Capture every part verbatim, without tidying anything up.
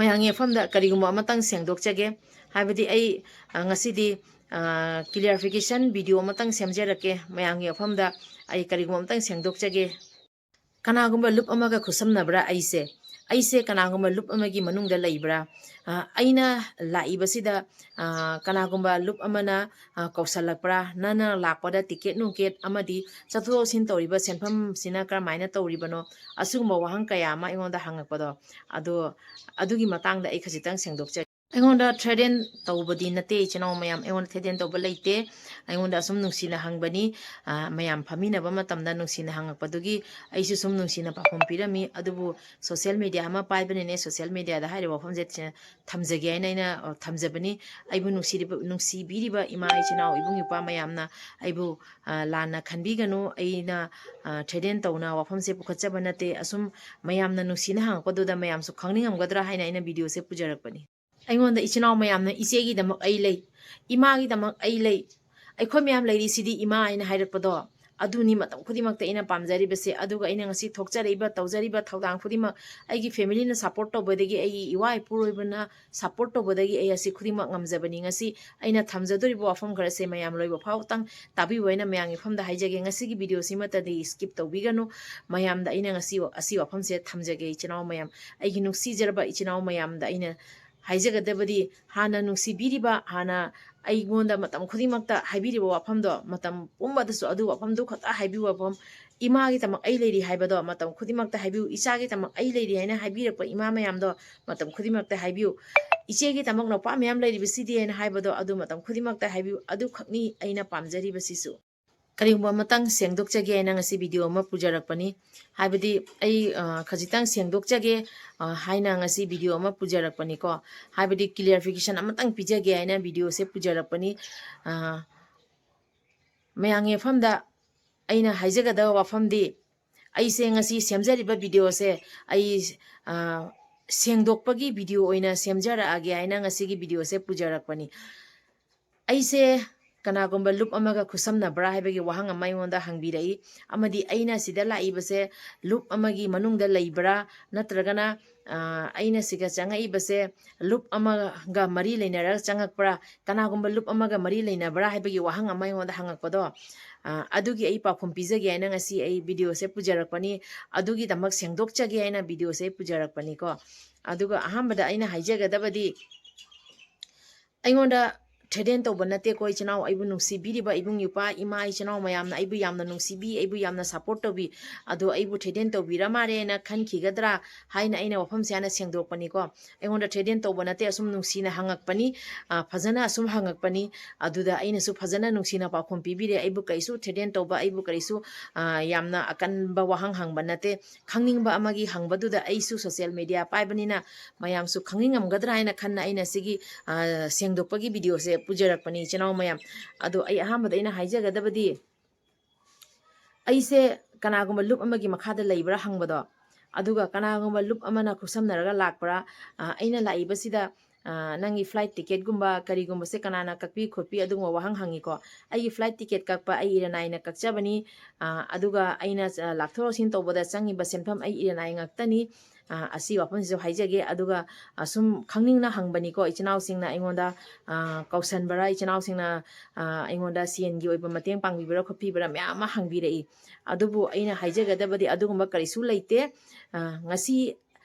ꯃꯌꯥꯝꯒꯤ ꯃꯐꯝꯗ ꯀꯔꯤꯒꯨꯝꯕ ꯑꯃꯇꯪ ꯁꯦꯡꯗꯣꯛꯆꯒꯦ꯫ ꯍꯥꯏꯕꯗꯤ ꯑꯩ, ꯑ, ꯉꯁꯤꯗꯤ, ꯑ, clarification video ꯑꯃꯇꯪ ꯁꯦꯝꯖꯔꯛꯀꯦ꯫ ꯃꯌꯥꯝꯒꯤ ꯃꯐꯝꯗ ꯑꯩ ꯀꯔꯤꯒꯨꯝꯕ ꯑꯃꯇꯪ ꯁꯦꯡꯗꯣꯛꯆꯒꯦ꯫ ꯀꯅꯥꯒꯨꯝꯕ ꯂꯨꯞ ꯑꯃꯒ ꯈꯨꯠꯁꯝꯅꯕ꯭ꯔꯥ ꯑꯩꯁꯦ? ꯑꯩꯁꯦ ꯀꯅꯥꯒꯨꯝꯕ ꯂꯨꯞ ꯑꯃꯒꯤ ꯃꯅꯨꯡꯗ ꯂꯩꯕ꯭ꯔꯥ? ꯑ, ꯑꯩꯅ ꯂꯥꯛꯏꯕꯁꯤꯗ, ꯑ, ꯀꯅꯥꯒꯨꯝꯕ ꯂꯨꯞ ꯑꯃꯅ, ꯑ, ꯀꯧꯁꯜꯂꯛꯄ꯭ꯔꯥ? ꯅꯪꯅ ꯂꯥꯛꯄꯗ ꯇꯤꯀꯦꯠ ꯅꯨꯡꯀꯦꯠ ꯑꯃꯗꯤ ꯆꯠꯊꯣꯛ ꯆꯠꯁꯤꯟ ꯇꯧꯔꯤꯕ ꯁꯦꯟꯐꯝꯁꯤꯅ ꯀꯔꯝꯍꯥꯏꯅ ꯇꯧꯔꯤꯕꯅꯣ? ꯑꯁꯤꯒꯨꯝꯕ ꯋꯥꯍꯪ ꯀꯌꯥ ꯑꯃ ꯑꯩꯉꯣꯟꯗ ꯍꯪꯉꯛꯄꯗꯣ, ꯑꯗꯣ ꯑꯗꯨꯒꯤ ꯃꯇꯥꯡꯗ ꯑꯩ ꯈꯖꯤꯛꯇꯪ ꯁꯦꯡꯗꯣꯛꯆꯒꯦ꯫ ꯑꯩꯉꯣꯟꯗ threaten ꯇꯧꯕꯗꯤ ꯅꯠꯇꯦ, ꯏꯆꯤꯟ ꯏꯅꯥꯎ ꯃꯌꯥꯝ, ꯑꯩꯉꯣꯟꯗ threaten ꯇꯧꯕ ꯂꯩꯇꯦ꯫ ꯑꯩꯉꯣꯟꯗ ꯑꯁꯨꯝ ꯅꯨꯡꯁꯤꯅ ꯍꯪꯕꯅꯤ꯫ ꯑ, ꯃꯌꯥꯝ ꯐꯝꯃꯤꯟꯅꯕ ꯃꯇꯝꯗ ꯅꯨꯡꯁꯤꯅ ꯍꯪꯉꯛꯄꯗꯨꯒꯤ ꯑꯩꯁꯨ ꯁꯨꯝ ꯅꯨꯡꯁꯤꯅ ꯄꯥꯎꯈꯨꯝ ꯄꯤꯔꯝꯃꯤ꯫ ꯑꯗꯨꯕꯨ social media ꯑꯃ ꯄꯥꯏꯕꯅꯤꯅ social mediaꯗ ꯍꯥꯏꯔꯤꯕ ꯋꯥꯐꯝꯁꯦ ꯊꯦ-, ꯊꯝꯖꯒꯦ ꯍꯥꯏꯅ ꯑꯩꯅ, ꯑ, ꯊꯝꯖꯕꯅꯤ꯫ ꯑꯩꯕꯨ ꯅꯨꯡꯁꯤꯔꯤꯕ, ꯅꯨꯡꯁꯤꯕꯤꯔꯤꯕ ꯏꯃꯥ, ꯏꯆꯤꯟ ꯏꯅꯥꯎ, ꯏꯕꯨꯡ ꯏꯄ꯭ꯋꯥ ꯃꯌꯥꯝꯅ ꯑꯩꯕꯨ, ꯑ, ꯂꯥꯟꯅ ꯈꯟꯕꯤꯒꯅꯨ꯫ ꯑꯩꯅ, ꯑ, threaten ꯇꯧꯅ ꯋꯥꯐꯝꯁꯦ ꯄꯨꯈꯠꯆꯕ ꯅꯠꯇꯦ꯫ ꯑꯁꯨꯝ ꯃꯌꯥꯝꯅ ꯅꯨꯡꯁꯤꯅ ꯍꯪꯉꯛꯄꯗꯨꯗ ꯃꯌꯥꯝꯁꯨ ꯈꯪꯅꯤꯡꯉꯝꯒꯗ꯭ꯔꯥ ꯍꯥꯏꯅ ꯑꯩꯅ videoꯁꯦ ꯄꯨꯖꯔꯛꯄꯅꯤ꯫ ꯑꯩꯉꯣꯟꯗ ꯏꯆꯤꯟ ꯏꯅꯥꯎ ꯃꯌꯥꯝꯅ "ꯏꯆꯦꯒꯤꯗꯃꯛ ꯑꯩ ꯂꯩ, ꯏꯃꯥꯒꯤꯗꯃꯛ ꯑꯩ ꯂꯩ, ꯑꯩꯈꯣꯏ ꯃꯌꯥꯝ ꯂꯩꯔꯤꯁꯤꯗꯤ ꯏꯃꯥ" ꯍꯥꯏꯅ ꯍꯥꯏꯔꯛꯄꯗꯣ, ꯑꯗꯨꯅꯤ ꯃꯇꯝ ꯈꯨꯗꯤꯡꯃꯛꯇ ꯑꯩꯅ ꯄꯥꯝꯖꯔꯤꯕꯁꯦ꯫ ꯑꯗꯨꯒ ꯑꯩꯅ ꯉꯁꯤ ꯊꯣꯛꯆꯔꯛꯏꯕ, ꯇꯧꯖꯔꯤꯕ ꯊꯧꯗꯥꯡ ꯈꯨꯗꯤꯡꯃꯛ ꯑꯩꯒꯤ familyꯅ support ꯇꯧꯕꯗꯒꯤ, ꯑꯩꯒꯤ ꯏꯋꯥ ꯏꯄꯨꯔꯣꯏꯕꯅ support ꯇꯧꯕꯗꯒꯤ ꯑꯩ ꯑꯁꯤ ꯈꯨꯗꯤꯡꯃꯛ ꯉꯝꯖꯕꯅꯤ꯫ ꯉꯁꯤ ꯑꯩꯅ ꯊꯝꯖꯗꯣꯔꯤꯕ ꯋꯥꯐꯝ ꯈꯔꯁꯦ ꯃꯌꯥꯝ ꯂꯣꯏꯕ ꯐꯥꯎꯕꯇꯪ ꯇꯥꯕꯤꯌꯨ ꯍꯥꯏꯅ ꯃꯌꯥꯝꯒꯤ ꯃꯐꯝꯗ ꯍꯥꯏꯖꯒꯦ꯫ ꯉꯁꯤꯒꯤ videoꯁꯤꯃꯠꯇꯗꯤ skip ꯇꯧꯕꯤꯒꯅꯨ꯫ ꯃꯌꯥꯝꯗ ꯑꯩꯅ ꯉꯁꯤ ꯑꯁꯤ ꯋꯥꯐꯝꯁꯦ ꯊꯝꯖꯒꯦ, ꯏꯆꯤꯟ ꯏꯅꯥꯎ ꯃꯌꯥꯝ, ꯑꯩꯒꯤ ꯅꯨꯡꯁꯤꯖꯔꯕ ꯏꯆꯤꯟ ꯏꯅꯥꯎ ꯃꯌꯥꯝꯗ ꯑꯩꯅ ꯍꯥꯏꯖꯒꯗꯕꯗꯤ, ꯍꯥꯟꯅ ꯅꯨꯡꯁꯤꯕꯤꯔꯤꯕ, ꯍꯥꯟꯅ ꯑꯩꯉꯣꯟꯗ ꯃꯇꯝ ꯈꯨꯗꯤꯡꯃꯛꯇ ꯍꯥꯏꯕꯤꯔꯤꯕ ꯋꯥꯐꯝꯗꯣ, ꯃꯇꯝ ꯄꯨꯝꯕꯗꯁꯨ ꯑꯗꯨ ꯋꯥꯐꯝꯗꯨ ꯈꯛꯇ ꯍꯥꯏꯕꯤꯌꯨ꯫ ꯋꯥꯐꯝ, "ꯏꯃꯥꯒꯤꯗꯃꯛ ꯑꯩ ꯂꯩꯔꯤ" ꯍꯥꯏꯕꯗꯣ ꯃꯇꯝ ꯈꯨꯗꯤꯡꯃꯛꯇ ꯍꯥꯏꯕꯤꯌꯨ꯫ "ꯏꯆꯥꯒꯤꯗꯃꯛ ꯑꯩ ꯂꯩꯔꯤ" ꯍꯥꯏꯅ ꯍꯥꯏꯕꯤꯔꯛꯄ ꯏꯃꯥ ꯃꯌꯥꯝꯗꯣ ꯃꯇꯝ ꯈꯨꯗꯤꯡꯃꯛꯇ ꯍꯥꯏꯕꯤꯌꯨ꯫ "ꯏꯆꯦꯒꯤꯗꯃꯛ ꯅꯨꯄꯥ ꯃꯌꯥꯝ ꯂꯩꯔꯤꯕꯁꯤꯗꯤ" ꯍꯥꯏꯅ ꯍꯥꯏꯕꯗꯣ ꯑꯗꯨ ꯃꯇꯝ ꯈꯨꯗꯤꯡꯃꯛꯇ ꯍꯥꯏꯕꯤꯌꯨ꯫ ꯑꯗꯨꯈꯛꯅꯤ ꯑꯩꯅ ꯄꯥꯝꯖꯔꯤꯕꯁꯤꯁꯨ꯫ ꯀꯔꯤꯒꯨꯝꯕ ꯑꯃꯇꯪ ꯁꯦꯡꯗꯣꯛꯆꯒꯦ ꯍꯥꯏꯅ ꯉꯁꯤ video ꯑꯃ ꯄꯨꯖꯔꯛꯄꯅꯤ꯫ ꯍꯥꯏꯕꯗꯤ ꯑꯩ, ꯑ, ꯈꯖꯤꯛꯇꯪ ꯁꯦꯡꯗꯣꯛꯆꯒꯦ, ꯑ, ꯍꯥꯏꯅ ꯉꯁꯤ video ꯑꯃ ꯄꯨꯖꯔꯛꯄꯅꯤꯀꯣ꯫ ꯍꯥꯏꯕꯗꯤ clarification ꯑꯃꯇꯪ ꯄꯤꯖꯒꯦ ꯍꯥꯏꯅ videoꯁꯦ ꯄꯨꯖꯔꯛꯄꯅꯤ꯫ ꯑ, ꯃꯌꯥꯝꯒꯤ ꯃꯐꯝꯗ ꯑꯩꯅ ꯍꯥꯏꯖꯒꯗꯕ ꯋꯥꯐꯝꯗꯤ, ꯑꯩꯁꯦ ꯉꯁꯤ ꯁꯦꯝꯖꯔꯤꯕ videoꯁꯦ ꯑꯩ, ꯑ, ꯁꯦꯡꯗꯣꯛꯄꯒꯤ video ꯑꯣꯏꯅ ꯁꯦꯝꯖꯔꯛꯑꯒꯦ ꯍꯥꯏꯅ ꯉꯁꯤꯒꯤ videoꯁꯦ ꯄꯨꯖꯔꯛꯄꯅꯤ꯫ ꯑꯩꯁꯦ ꯀꯅꯥꯒꯨꯝꯕ ꯂꯨꯞ ꯑꯃꯒ ꯈꯨꯠꯁꯝꯅꯕ꯭ꯔꯥ ꯍꯥꯏꯕꯒꯤ ꯋꯥꯍꯪ ꯑꯃ ꯑꯩꯉꯣꯟꯗ ꯍꯪꯕꯤꯔꯛꯏ, ꯑꯃꯗꯤ ꯑꯩꯅ ꯁꯤꯗ ꯂꯥꯛꯏꯕꯁꯦ ꯂꯨꯞ ꯑꯃꯒꯤ ꯃꯅꯨꯡꯗ ꯂꯩꯕ꯭ꯔꯥ, ꯅꯠꯇ꯭ꯔꯒꯅ, ꯑ, ꯑꯩꯅ ꯁꯤꯒ ꯆꯪꯉꯛꯏꯕꯁꯦ ꯂꯨꯞ ꯑꯃꯒ ꯃꯔꯤ ꯂꯩꯅꯔꯒ ꯆꯪꯉꯛꯄ꯭ꯔꯥ, ꯀꯅꯥꯒꯨꯝꯕ ꯂꯨꯞ ꯑꯃꯒ ꯃꯔꯤ ꯂꯩꯅꯕ꯭ꯔꯥ ꯍꯥꯏꯕꯒꯤ ꯋꯥꯍꯪ ꯑꯃ ꯑꯩꯉꯣꯟꯗ ꯍꯪꯉꯛꯄꯗꯣ, ꯑ, ꯑꯗꯨꯒꯤ ꯑꯩ ꯄꯥꯎꯈꯨꯝ ꯄꯤꯖꯒꯦ ꯍꯥꯏꯅ ꯉꯁꯤ ꯑꯩ videoꯁꯦ ꯄꯨꯖꯔꯛꯄꯅꯤ꯫ ꯑꯗꯨꯒꯤꯗꯃꯛ ꯁꯦꯡꯗꯣꯛꯆꯒꯦ ꯍꯥꯏꯅ videoꯁꯦ ꯑꯩ ꯄꯨꯖꯔꯛꯄꯅꯤꯀꯣ꯫ ꯑꯗꯨꯒ ꯑꯍꯥꯟꯕꯗ ꯑꯩꯅ ꯍꯥꯏꯖꯒꯗꯕꯗꯤ, ꯑꯩꯉꯣꯟꯗ threaten ꯇꯧꯕ ꯅꯠꯇꯦꯀꯣ, ꯏꯆꯤꯟ ꯏꯅꯥꯎ, ꯑꯩꯕꯨ ꯅꯨꯡꯁꯤꯕꯤꯔꯤꯕ ꯏꯕꯨꯡ ꯏꯄ꯭ꯋꯥ, ꯏꯃꯥ ꯏꯆꯤꯟ ꯏꯅꯥꯎ ꯃꯌꯥꯝꯅ ꯑꯩꯕꯨ ꯌꯥꯝꯅ ꯅꯨꯡꯁꯤꯕꯤ, ꯑꯩꯕꯨ ꯌꯥꯝꯅ support ꯇꯧꯕꯤ, ꯑꯗꯣ ꯑꯩꯕꯨ threaten ꯇꯧꯕꯤꯔ ꯃꯥꯜꯂꯦꯅ ꯈꯟꯈꯤꯒꯗ꯭ꯔꯥ ꯍꯥꯏꯅ ꯑꯩꯅ ꯋꯥꯐꯝꯁꯦ ꯍꯥꯟꯅ ꯁꯦꯡꯗꯣꯛꯄꯅꯤꯀꯣ꯫ ꯑꯩꯉꯣꯟꯗ threaten ꯇꯧꯕ ꯅꯠꯇꯦ, ꯑꯁꯨꯝ ꯅꯨꯡꯁꯤꯅ ꯍꯪꯉꯛꯄꯅꯤ, ꯑ, ꯐꯖꯅ ꯑꯁꯨꯝ ꯍꯪꯉꯛꯄꯅꯤ꯫ ꯑꯗꯨꯗ ꯑꯩꯅꯁꯨ ꯐꯖꯅ ꯅꯨꯡꯁꯤꯅ ꯄꯥꯎꯈꯨꯝ ꯄꯤꯕꯤꯔꯦ꯫ ꯑꯩꯕꯨ ꯀꯔꯤꯁꯨ threaten ꯇꯧꯕ, ꯑꯩꯕꯨ ꯀꯔꯤꯁꯨ, ꯑ, ꯌꯥꯝꯅ ꯑꯀꯟꯕ ꯋꯥꯍꯪ ꯍꯪꯕ ꯅꯠꯇꯦ꯫ ꯈꯪꯅꯤꯡꯕ ꯑꯃꯒꯤ ꯍꯪꯕꯗꯨꯗ ꯑꯩꯁꯨ social media ꯄꯥꯏꯕꯅꯤꯅ ꯃꯌꯥꯝꯁꯨ ꯈꯪꯅꯤꯡꯉꯝꯒꯗ꯭ꯔꯥ ꯍꯥꯏꯅ ꯈꯟꯅ ꯑꯩꯅ ꯁꯤꯒꯤ, ꯑ, ꯁꯦꯡꯗꯣꯛꯄꯒꯤ videoꯁꯦ ꯄꯨꯖꯔꯛꯄꯅꯤ, ꯏꯆꯤꯟ ꯏꯅꯥꯎ ꯃꯌꯥꯝ꯫ ꯑꯗꯣ ꯑꯩ ꯑꯍꯥꯟꯕꯗ ꯑꯩꯅ ꯍꯥꯏꯖꯒꯗꯕꯗꯤ, ꯑꯩꯁꯦ ꯀꯅꯥꯒꯨꯝꯕ ꯂꯨꯞ ꯑꯃꯒꯤ ꯃꯈꯥꯗ ꯂꯩꯕ꯭ꯔꯥ ꯍꯪꯕꯗꯣ, ꯑꯗꯨꯒ ꯀꯅꯥꯒꯨꯝꯕ ꯂꯨꯞ ꯑꯃꯅ ꯈꯨꯠꯁꯝꯅꯔꯒ ꯂꯥꯛꯄ꯭ꯔꯥ, ꯑ, ꯑꯩꯅ ꯂꯥꯛꯏꯕꯁꯤꯗ, ꯑ, ꯅꯪꯒꯤ flight ticketꯀꯨꯝꯕ ꯀꯔꯤꯒꯨꯝꯕꯁꯦ ꯀꯅꯥꯅ ꯀꯛꯄꯤ ꯈꯣꯠꯄꯤ, ꯑꯗꯨꯒꯨꯝꯕ ꯋꯥꯍꯪ ꯍꯪꯉꯤꯀꯣ꯫ ꯑꯩꯒꯤ flight ticket ꯀꯛꯄ ꯑꯩ ꯏꯔꯅꯥꯏꯅ ꯀꯛꯆꯕꯅꯤ, ꯑ, ꯑꯗꯨꯒ ꯑꯩꯅ, ꯑ, ꯂꯥꯛꯊꯣꯛ ꯂꯥꯛꯁꯤꯟ ꯇꯧꯕꯗ ꯆꯪꯉꯤꯕ ꯁꯦꯟꯐꯝ ꯑꯩ ꯏꯔꯅꯥꯏ ꯉꯥꯛꯇꯅꯤ꯫ ꯑ, ꯑꯁꯤ ꯋꯥꯐꯝꯁꯤꯁꯨ ꯍꯥꯏꯖꯒꯦ꯫ ꯑꯗꯨꯒ, ꯑ, ꯁꯨꯝ ꯈꯪꯅꯤꯡꯅ ꯍꯪꯕꯅꯤꯀꯣ, ꯏꯆꯤꯟ ꯏꯅꯥꯎꯁꯤꯡꯅ ꯑꯩꯉꯣꯟꯗ, ꯑ, ꯀꯧꯁꯟꯕꯔꯥ, ꯏꯆꯤꯟ ꯏꯅꯥꯎꯁꯤꯡꯅ, ꯑ, ꯑꯩꯉꯣꯟꯗ ꯁꯦꯟꯒꯤ ꯑꯣꯏꯕ ꯃꯇꯦꯡ ꯄꯥꯡꯕꯤꯕꯔꯥ ꯈꯣꯠꯄꯤꯕꯔꯥ ꯃꯌꯥꯝ ꯑꯃ ꯍꯪꯕꯤꯔꯛꯏ꯫ ꯑꯗꯨꯕꯨ ꯑꯩꯅ ꯍꯥꯏꯖꯒꯗꯕꯗꯤ ꯑꯗꯨꯒꯨꯝꯕ ꯀꯔꯤꯁꯨ ꯂꯩꯇꯦ꯫ ꯑ, ꯉꯁꯤ,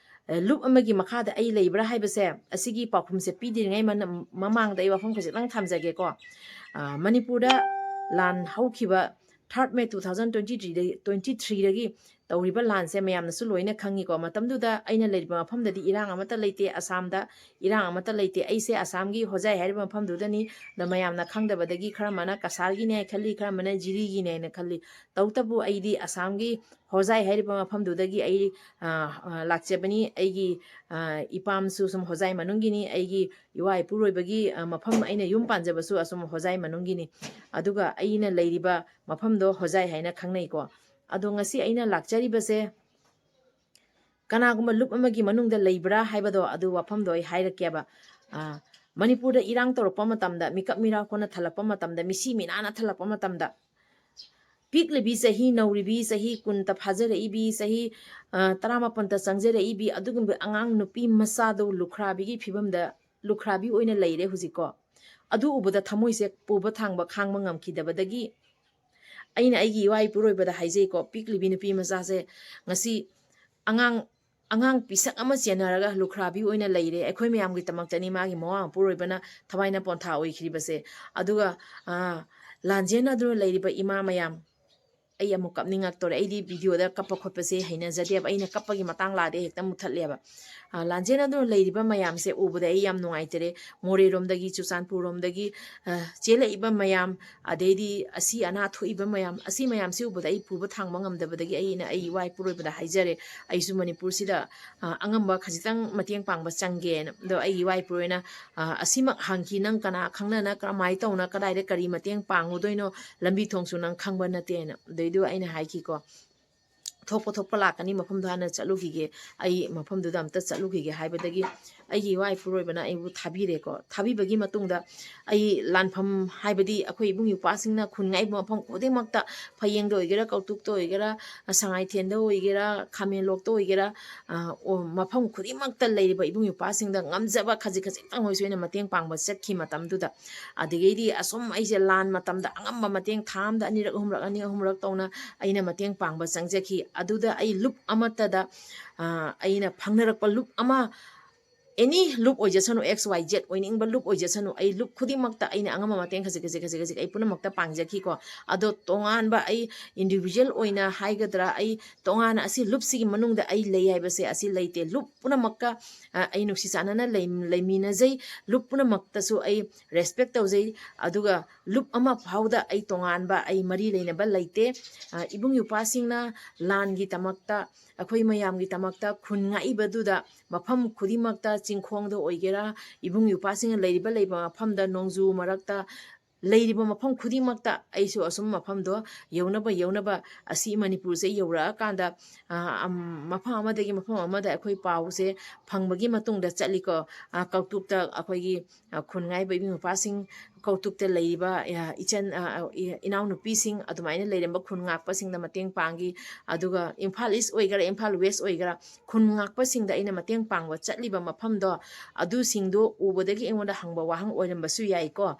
ꯑ, ꯂꯨꯞ ꯑꯃꯒꯤ ꯃꯈꯥꯗ ꯑꯩ ꯂꯩꯕ꯭ꯔꯥ ꯍꯥꯏꯕꯁꯦ, ꯑꯁꯤꯒꯤ ꯄꯥꯎꯈꯨꯝꯁꯦ ꯄꯤꯗ꯭ꯔꯤꯉꯩ ꯃꯅ-, ꯃꯃꯥꯡꯗ ꯑꯩ ꯋꯥꯐꯝ ꯈꯖꯤꯛꯇꯪ ꯊꯝꯖꯒꯦꯀꯣ꯫ ꯑ, ꯃꯅꯤꯄꯨꯔꯗ ꯂꯥꯟ ꯍꯧꯈꯤꯕ third May two thousand twenty threeꯗꯒꯤ, twenty threeꯗꯒꯤ ꯇꯧꯔꯤꯕ ꯂꯥꯟꯁꯦ ꯃꯌꯥꯝꯅꯁꯨ ꯂꯣꯏꯅ ꯈꯪꯉꯤꯀꯣ꯫ ꯃꯇꯝꯗꯨꯗ ꯑꯩꯅ ꯂꯩꯔꯤꯕ ꯃꯐꯝꯗꯗꯤ ꯏꯔꯥꯡ ꯑꯃꯠꯇ ꯂꯩꯇꯦ, ꯑꯁꯥꯝꯗ ꯏꯔꯥꯡ ꯑꯃꯠꯇ ꯂꯩꯇꯦ꯫ ꯑꯩꯁꯦ ꯑꯁꯥꯝꯒꯤ ꯍꯣꯖꯥꯏ ꯍꯥꯏꯔꯤꯕ ꯃꯐꯝꯗꯨꯗꯅꯤ꯫ ꯑꯗ ꯃꯌꯥꯝꯅ ꯈꯪꯗꯕꯗꯒꯤ ꯈꯔ ꯑꯃꯅ ꯀꯁꯥꯔꯒꯤꯅꯦ ꯍꯥꯏꯅ ꯈꯜꯂꯤ, ꯈꯔ ꯑꯃꯅ ꯖꯤꯔꯤꯒꯤꯅꯦ ꯍꯥꯏꯅ ꯈꯜꯂꯤ꯫ ꯇꯧꯕꯇꯕꯨ ꯑꯩꯗꯤ ꯑꯁꯥꯝꯒꯤ ꯍꯣꯖꯥꯏ ꯍꯥꯏꯔꯤꯕ ꯃꯐꯝꯗꯨꯗꯒꯤ ꯑꯩ, ꯑ, ꯑ, ꯂꯥꯛꯆꯕꯅꯤ꯫ ꯑꯩꯒꯤ, ꯑ, ꯏꯄꯥꯝꯁꯨ ꯁꯨꯝ ꯍꯣꯖꯥꯏ ꯃꯅꯨꯡꯒꯤꯅꯤ, ꯑꯩꯒꯤ ꯏꯋꯥ ꯏꯄꯨꯔꯣꯏꯕꯒꯤ, ꯑ, ꯃꯐꯝ ꯑꯩꯅ ꯌꯨꯝ ꯄꯥꯟꯖꯕꯁꯨ ꯑꯁꯨꯝ ꯍꯣꯖꯥꯏ ꯃꯅꯨꯡꯒꯤꯅꯤ꯫ ꯑꯗꯨꯒ ꯑꯩꯅ ꯂꯩꯔꯤꯕ ꯃꯐꯝꯗꯣ ꯍꯣꯖꯥꯏ ꯍꯥꯏꯅ ꯈꯪꯅꯩꯀꯣ꯫ ꯑꯗꯣ ꯉꯁꯤ ꯑꯩꯅ ꯂꯥꯛꯆꯔꯤꯕꯁꯦ ꯀꯅꯥꯒꯨꯝꯕ ꯂꯨꯞ ꯑꯃꯒꯤ ꯃꯅꯨꯡꯗ ꯂꯩꯕ꯭ꯔꯥ ꯍꯥꯏꯕꯗꯣ, ꯑꯗꯨ ꯋꯥꯐꯝꯗꯣ ꯑꯩ ꯍꯥꯏꯔꯛꯀꯦꯕ꯫ ꯑ, ꯃꯅꯤꯄꯨꯔꯗ ꯏꯔꯥꯡ ꯇꯧꯔꯛꯄ ꯃꯇꯝꯗ, ꯃꯤꯀꯞ ꯃꯤꯔꯥꯎ ꯀꯣꯟꯅ ꯊꯜꯂꯛꯄ ꯃꯇꯝꯗ, ꯃꯤꯁꯤ ꯃꯤꯅꯥꯅ ꯊꯜꯂꯛꯄ ꯃꯇꯝꯗ, ꯄꯤꯛꯂꯤꯕꯤ ꯆꯍꯤ, ꯅꯧꯔꯤꯕꯤ ꯆꯍꯤ ꯀꯨꯟꯇ ꯐꯥꯖꯔꯛꯏꯕꯤ, ꯆꯍꯤ, ꯑ, ꯇꯔꯥꯃꯥꯄꯟꯇ ꯆꯪꯖꯔꯛꯏꯕꯤ ꯑꯗꯨꯒꯨꯝꯕ ꯑꯉꯥꯡ ꯅꯨꯄꯤ ꯃꯆꯥꯗꯣ ꯂꯨꯈ꯭ꯔꯥꯕꯤꯒꯤ ꯐꯤꯕꯝꯗ, ꯂꯨꯈ꯭ꯔꯥꯕꯤ ꯑꯣꯏꯅ ꯂꯩꯔꯦ ꯍꯧꯖꯤꯛꯀꯣ꯫ ꯑꯗꯨ ꯎꯕꯗ ꯊꯃꯣꯏꯁꯦ ꯄꯨꯕ ꯊꯥꯡꯕ ꯈꯥꯡꯕ ꯉꯝꯈꯤꯗꯕꯗꯒꯤ ꯑꯩꯅ ꯑꯩꯒꯤ ꯏꯋꯥ ꯏꯄꯨꯔꯣꯏꯕꯗ ꯍꯥꯏꯖꯩꯀꯣ, ꯄꯤꯛꯂꯤꯕꯤ ꯅꯨꯄꯤ ꯃꯆꯥꯁꯦ ꯉꯁꯤ ꯑꯉꯥꯡ, ꯑꯉꯥꯡ ꯄꯤꯁꯛ ꯑꯃ ꯆꯦꯟꯅꯔꯒ ꯂꯨꯈ꯭ꯔꯥꯕꯤ ꯑꯣꯏꯅ ꯂꯩꯔꯦ꯫ ꯑꯩꯈꯣꯏ ꯃꯌꯥꯝꯒꯤꯗꯃꯛꯇꯅꯤ ꯃꯥꯒꯤ ꯃꯋꯥ ꯃꯄꯨꯔꯣꯏꯕꯅ ꯊꯋꯥꯏꯅ ꯄꯣꯟꯊꯥ ꯑꯣꯏꯈ꯭ꯔꯤꯕꯁꯦ꯫ ꯑꯗꯨꯒ, ꯑ, ꯂꯥꯟꯖꯦꯟꯅꯗꯨꯅ ꯂꯩꯔꯤꯕ ꯏꯃꯥ ꯃꯌꯥꯝ, ꯑꯩ ꯑꯃꯨꯛ ꯀꯞꯅꯤꯡꯉꯛꯇꯧꯔꯦ꯫ ꯑꯩꯗꯤ videoꯗ ꯀꯞꯄ ꯈꯣꯠꯄꯁꯦ ꯍꯩꯅꯖꯗꯦꯕ꯫ ꯑꯩꯅ ꯀꯞꯄꯒꯤ ꯃꯇꯥꯡ ꯂꯥꯛꯑꯗꯤ ꯍꯦꯛꯇ ꯃꯨꯠꯊꯠꯂꯦꯕ꯫ ꯑ, ꯂꯥꯟꯖꯦꯟꯅꯗꯨꯅ ꯂꯩꯔꯤꯕ ꯃꯌꯥꯝꯁꯦ ꯎꯕꯗ ꯑꯩ ꯌꯥꯝ ꯅꯨꯡꯉꯥꯏꯇꯔꯦ꯫ ꯃꯣꯔꯦꯔꯣꯝꯗꯒꯤ, ꯆꯨꯔꯆꯥꯟꯄꯨꯔꯔꯣꯝꯗꯒꯤ, ꯑ, ꯆꯦꯜꯂꯛꯏꯕ ꯃꯌꯥꯝ, ꯑꯗꯩꯗꯤ ꯑꯁꯤ ꯑꯅꯥ ꯊꯣꯛꯏꯕ ꯃꯌꯥꯝ, ꯑꯁꯤ ꯃꯌꯥꯝꯁꯤ ꯎꯕꯗ ꯑꯩ ꯄꯨꯕ ꯊꯥꯡꯕ ꯉꯝꯗꯕꯗꯒꯤ ꯑꯩꯅ ꯑꯩ ꯏꯋꯥ ꯏꯄꯨꯔꯣꯏꯕꯗ ꯍꯥꯏꯖꯔꯦ꯫ ꯑꯩꯁꯨ ꯃꯅꯤꯄꯨꯔꯁꯤꯗ, ꯑ, ꯑꯉꯝꯕ ꯈꯖꯤꯛꯇꯪ ꯃꯇꯦꯡ ꯄꯥꯡꯕ ꯆꯪꯒꯦꯅ꯫ ꯑꯗꯣ ꯑꯩꯒꯤ ꯏꯋꯥ ꯏꯄꯨꯔꯣꯏꯅ, ꯑ, ꯑꯁꯤꯃꯛ ꯍꯪꯈꯤ, "ꯅꯪ ꯀꯅꯥ ꯈꯪꯅꯅ ꯀꯔꯝꯍꯥꯏꯅ ꯇꯧꯅ ꯀꯗꯥꯏꯗ ꯀꯔꯤ ꯃꯇꯦꯡ ꯄꯥꯡꯉꯨꯗꯣꯏꯅꯣ? ꯂꯝꯕꯤ ꯊꯣꯡꯁꯨ ꯅꯪ ꯈꯪꯕ ꯅꯠꯇꯦꯅ"꯫ ꯑꯗꯩꯗꯨ ꯑꯩꯅ ꯍꯥꯏꯈꯤꯀꯣ, "ꯊꯣꯛꯄ ꯊꯣꯛꯄ ꯂꯥꯛꯀꯅꯤ, ꯃꯐꯝꯗꯣ ꯍꯥꯟꯅ ꯆꯠꯂꯨꯈꯤꯒꯦ, ꯑꯩ ꯃꯐꯝꯗꯨꯗ ꯑꯝꯇ ꯆꯠꯂꯨꯈꯤꯒꯦ" ꯍꯥꯏꯕꯗꯒꯤ ꯑꯩꯒꯤ ꯏꯋꯥ ꯏꯄꯨꯔꯣꯏꯕꯅ ꯑꯩꯕꯨ ꯊꯥꯕꯤꯔꯦꯀꯣ꯫ ꯊꯥꯕꯤꯕꯒꯤ ꯃꯇꯨꯡꯗ ꯑꯩ ꯂꯥꯟꯐꯝ, ꯍꯥꯏꯕꯗꯤ ꯑꯩꯈꯣꯏ ꯏꯕꯨꯡ ꯏꯄ꯭ꯋꯥꯁꯤꯡꯅ ꯈꯨꯟ ꯉꯥꯛꯏꯕ ꯃꯐꯝ ꯈꯨꯗꯤꯡꯃꯛꯇ, ꯐꯌꯦꯡꯗ ꯑꯣꯏꯒꯦꯔꯥ, ꯀꯧꯇꯨꯛꯇ ꯑꯣꯏꯒꯦꯔꯥ, ꯁꯉꯥꯏꯊꯦꯟꯗ ꯑꯣꯏꯒꯦꯔꯥ, ꯈꯥꯃꯦꯟꯂꯣꯛꯇ ꯑꯣꯏꯒꯦꯔꯥ, ꯑ, ꯑꯣ, ꯃꯐꯝ ꯈꯨꯗꯤꯡꯃꯛꯇ ꯂꯩꯔꯤꯕ ꯏꯕꯨꯡ ꯏꯄ꯭ꯋꯥꯁꯤꯡꯗ ꯉꯝꯖꯕ ꯈꯖꯤꯛ ꯈꯖꯤꯛꯇꯪ ꯑꯣꯏꯁꯨ ꯑꯩꯅ ꯃꯇꯦꯡ ꯄꯥꯡꯕ ꯆꯠꯈꯤ ꯃꯇꯝꯗꯨꯗ꯫ ꯑꯗꯒꯤꯗꯤ ꯑꯁꯨꯝ ꯑꯩꯁꯦ ꯂꯥꯟ ꯃꯇꯝꯗ ꯑꯉꯝꯕ ꯃꯇꯦꯡ ꯊꯥ ꯑꯃꯗ ꯑꯅꯤꯔꯛ, ꯑꯍꯨꯝꯔꯛ, ꯑꯅꯤ ꯑꯍꯨꯝꯔꯛ ꯇꯧꯅ ꯑꯩꯅ ꯃꯇꯦꯡ ꯄꯥꯡꯕ ꯆꯪꯖꯈꯤ꯫ ꯑꯗꯨꯗ ꯑꯩ ꯂꯨꯞ ꯑꯃꯠꯇꯗ, ꯑ, ꯑꯩꯅ ꯐꯪꯅꯔꯛꯄ ꯂꯨꯞ ꯑꯃ, any ꯂꯨꯞ ꯑꯣꯏꯖꯁꯅꯨ, X Y Z ꯑꯣꯏꯅꯤꯡꯕ ꯂꯨꯞ ꯑꯣꯏꯖꯁꯅꯨ, ꯑꯩ ꯂꯨꯞ ꯈꯨꯗꯤꯡꯃꯛꯇ ꯑꯩꯅ ꯑꯉꯝꯕ ꯃꯇꯦꯡ ꯈꯖꯤꯛ ꯈꯖꯤꯛ ꯈꯖꯤꯛ ꯈꯖꯤꯛ ꯑꯩ ꯄꯨꯝꯅꯃꯛꯇ ꯄꯥꯡꯖꯈꯤꯀꯣ꯫ ꯑꯗꯣ ꯇꯣꯉꯥꯟꯕ ꯑꯩ individual ꯑꯣꯏꯅ ꯍꯥꯏꯒꯗ꯭ꯔꯥ, ꯑꯩ ꯇꯣꯉꯥꯟꯅ ꯑꯁꯤ ꯂꯨꯞꯁꯤꯒꯤ ꯃꯅꯨꯡꯗ ꯑꯩ ꯂꯩ ꯍꯥꯏꯕꯁꯦ ꯑꯁꯤ ꯂꯩꯇꯦ꯫ ꯂꯨꯞ ꯄꯨꯝꯅꯃꯛꯀ, ꯑ, ꯑꯩ ꯅꯨꯡꯁꯤ ꯆꯥꯟꯅꯅ ꯂꯩ-, ꯂꯩꯃꯤꯟꯅꯖꯩ꯫ ꯂꯨꯞ ꯄꯨꯝꯅꯃꯛꯇꯁꯨ ꯑꯩ respect ꯇꯧꯖꯩ꯫ ꯑꯗꯨꯒ ꯂꯨꯞ ꯑꯃ ꯐꯥꯎꯗ ꯑꯩ ꯇꯣꯉꯥꯟꯕ ꯑꯩ ꯃꯔꯤ ꯂꯩꯅꯕ ꯂꯩꯇꯦ꯫ ꯑ, ꯏꯕꯨꯡ ꯏꯄ꯭ꯋꯥꯁꯤꯡꯅ ꯂꯥꯟꯒꯤꯗꯃꯛꯇ, ꯑꯩꯈꯣꯏ ꯃꯌꯥꯝꯒꯤꯗꯃꯛꯇ ꯈꯨꯟ ꯉꯥꯛꯏꯕꯗꯨꯗ ꯃꯐꯝ ꯈꯨꯗꯤꯡꯃꯛꯇ, ꯆꯤꯡꯈꯣꯡꯗ ꯑꯣꯏꯒꯦꯔꯥ, ꯏꯕꯨꯡ ꯏꯄ꯭ꯋꯥꯁꯤꯡꯅ ꯂꯩꯔꯤꯕ, ꯂꯩꯕ ꯃꯐꯝꯗ, ꯅꯣꯡꯖꯨ ꯃꯔꯛꯇ, ꯂꯩꯔꯤꯕ ꯃꯐꯝ ꯈꯨꯗꯤꯡꯃꯛꯇ ꯑꯩꯁꯨ ꯑꯁꯨꯝ ꯃꯐꯝꯗꯣ ꯌꯧꯅꯕ, ꯌꯧꯅꯕ, ꯑꯁꯤ ꯃꯅꯤꯄꯨꯔꯁꯦ ꯌꯧꯔꯛꯑꯀꯥꯟꯗ, ꯑ, ꯑꯝ, ꯃꯐꯝ ꯑꯃꯗꯒꯤ ꯃꯐꯝ ꯑꯃꯗ ꯑꯩꯈꯣꯏ ꯄꯥꯎꯁꯦ ꯐꯪꯕꯒꯤ ꯃꯇꯨꯡꯗ ꯆꯠꯂꯤꯀꯣ꯫ ꯑ, ꯀꯧꯇꯨꯛꯇ ꯑꯩꯈꯣꯏꯒꯤ, ꯑ, ꯈꯨꯟ ꯉꯥꯛꯏꯕ ꯏꯕꯨꯡ ꯏꯄ꯭ꯋꯥꯁꯤꯡ, ꯀꯧꯇꯨꯛꯇ ꯂꯩꯔꯤꯕ, ꯑ, ꯏꯆꯟ, ꯑ, ꯑ, ꯏ-, ꯏꯅꯥꯎꯅꯨꯄꯤꯁꯤꯡ, ꯑꯗꯨꯃꯥꯏꯅ ꯂꯩꯔꯝꯕ ꯈꯨꯟ ꯉꯥꯛꯄꯁꯤꯡꯗ ꯃꯇꯦꯡ ꯄꯥꯡꯈꯤ꯫ ꯑꯗꯨꯒ ꯏꯝꯐꯥꯜ ꯏꯁ ꯑꯣꯏꯒꯦꯔꯥ, ꯏꯝꯐꯥꯜ ꯋꯦꯁ ꯑꯣꯏꯒꯦꯔꯥ, ꯈꯨꯟ ꯉꯥꯛꯄꯁꯤꯡꯗ ꯑꯩꯅ ꯃꯇꯦꯡ ꯄꯥꯡꯕ ꯆꯠꯂꯤꯕ ꯃꯐꯝꯗꯣ, ꯑꯗꯨꯁꯤꯡꯗꯣ ꯎꯕꯗꯒꯤ ꯑꯩꯉꯣꯟꯗ ꯍꯪꯕ ꯋꯥꯍꯪ ꯑꯣꯏꯔꯝꯕꯁꯨ ꯌꯥꯏꯀꯣ꯫